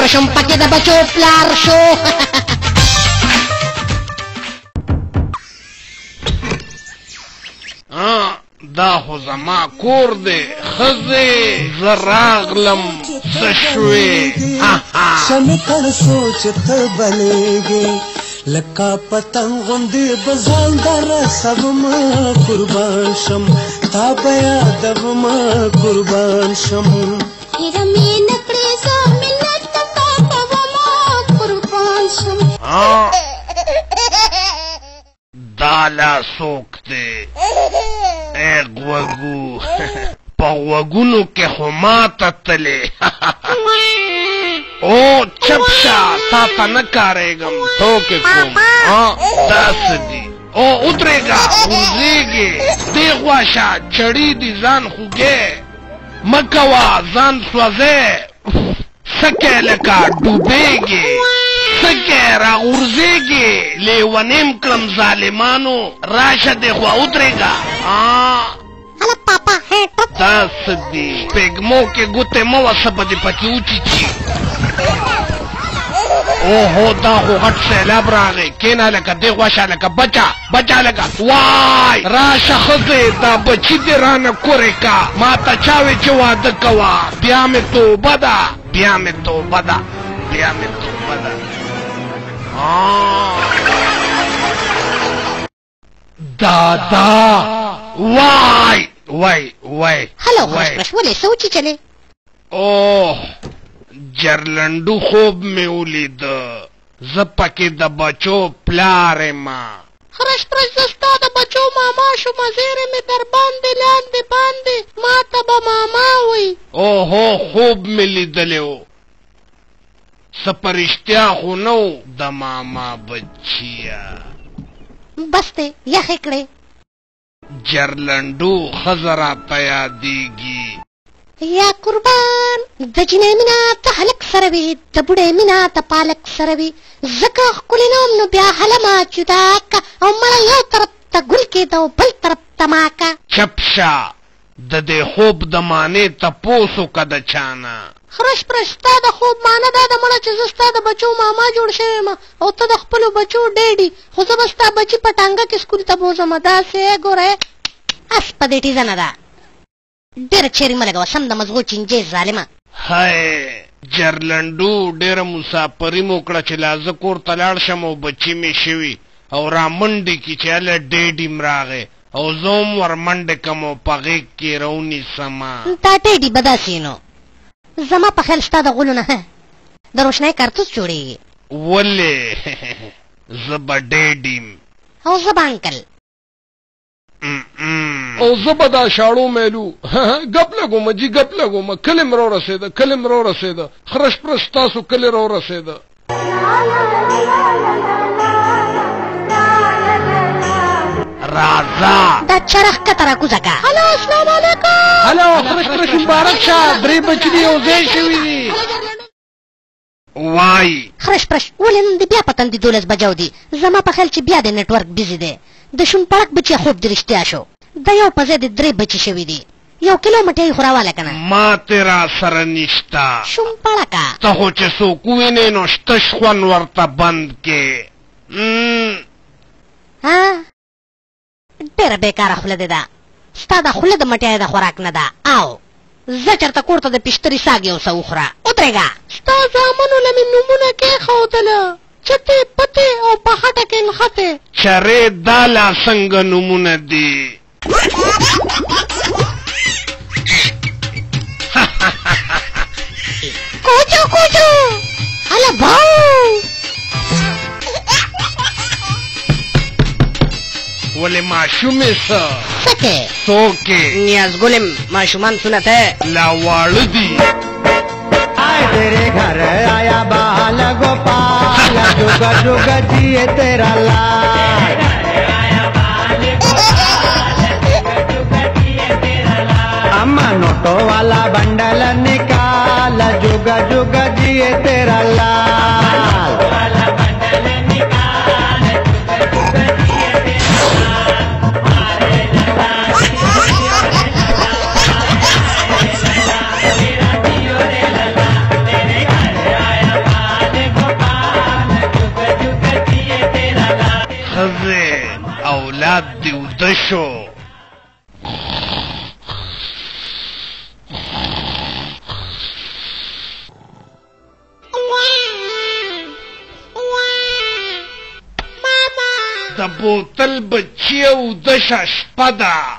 پرش هم پکې د بچو پلار شو. دا خو زما کور دی ښځې، زه راغلم، څه شوې؟ شم کړ سوچ ته بلېږي لکه پتنګ غوندې به ځان در رسوم، قربان شم تا به یادوم، قربان شم. هېره مې نه کړې زه ملت تا کوم، قربان شم. دا لا څوک دی؟ ای غوږو، په غوږونو کې خو ماته تلې. او چپ شه، تا ته نه کارېږم، ټوکې کوم. دا څه دي؟ او ودرېږه، غورځېږې. دې خوا شه، چړې دي، ځان خوږې مه کوه، ځان سوځې. څه کوې لکه ډوبېږې؟ څه کوې راغورځېږې؟ لیونیم کړم ظالمانو. راشه دې خوا، ودرېږه. دا څه دي؟ سپېږمو کې ګوتې مه وسه، به دې پکې وچیچي. اوهو، دا خو غټ سیلاب راغی. کښېنه لکه، دې خوا شه لکه، بچه بچه لکه. وای راشه ښځې، دا بچي دې رانه کورې کا. ما ته چا وې چې واده کوه، بیا مې توبه ده، بیا مې توبه ده، بیا مې توبه ده. دادا وای وای وای. هلو خرش پرش، ولې څه وچیچلې؟ اوه جرلنډو خوب مې ولید، زه پکې د بچو پلار یم. خرش پرش، زه ستا د بچو ماما شوم، زیری مې در باندې لاندې باندې، ما ته به ماما وایي. اوهو، خوب مې لیدلی و، څه په رښتیا خو نه و د ماما بچیه. بس دی، یخې کړې. جرلنډو ښځه راته یادېږي. یا قربان، د جینۍ مینه د هلک سره وي، د بوډۍ مینه د پالک سره وي. ځکه ښکلې نه وم نو بیا هله ما جدا که، او مړه یو طرف ته ګل کېده او بل طرف ته ما که. چپ شه، د دې خوب د معنې تپوس وکړه د چا نه. خرش پرش، ستا د خوب معنی دا ده مړه چې زه ستا د بچو ماما جوړ شوی یم او ته د خپلو بچو ډیډي، خو زه به ستا بچي په ټانګه کې سکول ته بوځم. داسې ګوره اس په دې ټیزه نه ده. ډېره چیرې مه لګوه، سم د مزغو چینجې ظالمه. های جرلنډو، ډېره مسافري مو کړه چې لا زه کور ته لاړ شم او بچي مې شوي او رامنډې کړي چې هله ډیډي م راغی، او زه هم ورمنډې کړم او په غېږ کې یې راونیسم. تا ډیډي به داسې نو زما په خیال ستا د غولو نه د روشنايي کارتوس جوړېږي. ولې زه به ډیډي م. او زه به انکل. او زه به دا شاړو میلو ګپ لګوم جي، ګپ لګوم. کلی م راورسېده، کلی م راورسېده، خرش پرش ستاسو کلی راورسېده. راځه دا چرخ کته راکوزه که. هلو اسلام علیکم. هلو خرش پرش مبارک شه، درې بچي دي یو ځای شوي دي. وای خرش پرش، ولې نن دې بیا په تندي 12 بجو دي؟ زما په خیال چې بیا د نېټورک بیزي دی. د شون پړک بچی خوب دې رښتیا شو، د یو په ځای دې درې بچي شوي دي. یو کیلو مټۍ خو راواله که نه. ماتې را سره نشته. شوم پړکه. ته خو چې څوک ووینې نو شته شخوند ورته بند کې. ها ډېره بېکاره خوله دې ده، ستا دا خوله د مټیایې د خوراک نه ده. او زه چېرته کور ته د پیشتري ساګ یو څه وخوره. ودرېږه. ستا زامنو له مې نومونه کېښودله، چتې پتې او په خټه کې نښتې. چرې دا لا څنګه نومونه دي؟ کوچو کوچو هله باو. ولې ماشومې څه؟ څه کې؟ څوک یې؟ نیازګلم ماشومان څونه ته لا واړه دي. آئے تیرے گھر آیا بال گوپال، جگ جگ جیے تیرا لال. اما نوٹو والا بنڈل نکال، جگ جگ جیے تیرا لال. اوده شو. د بوتل بچیه اوده شه، شپه ده.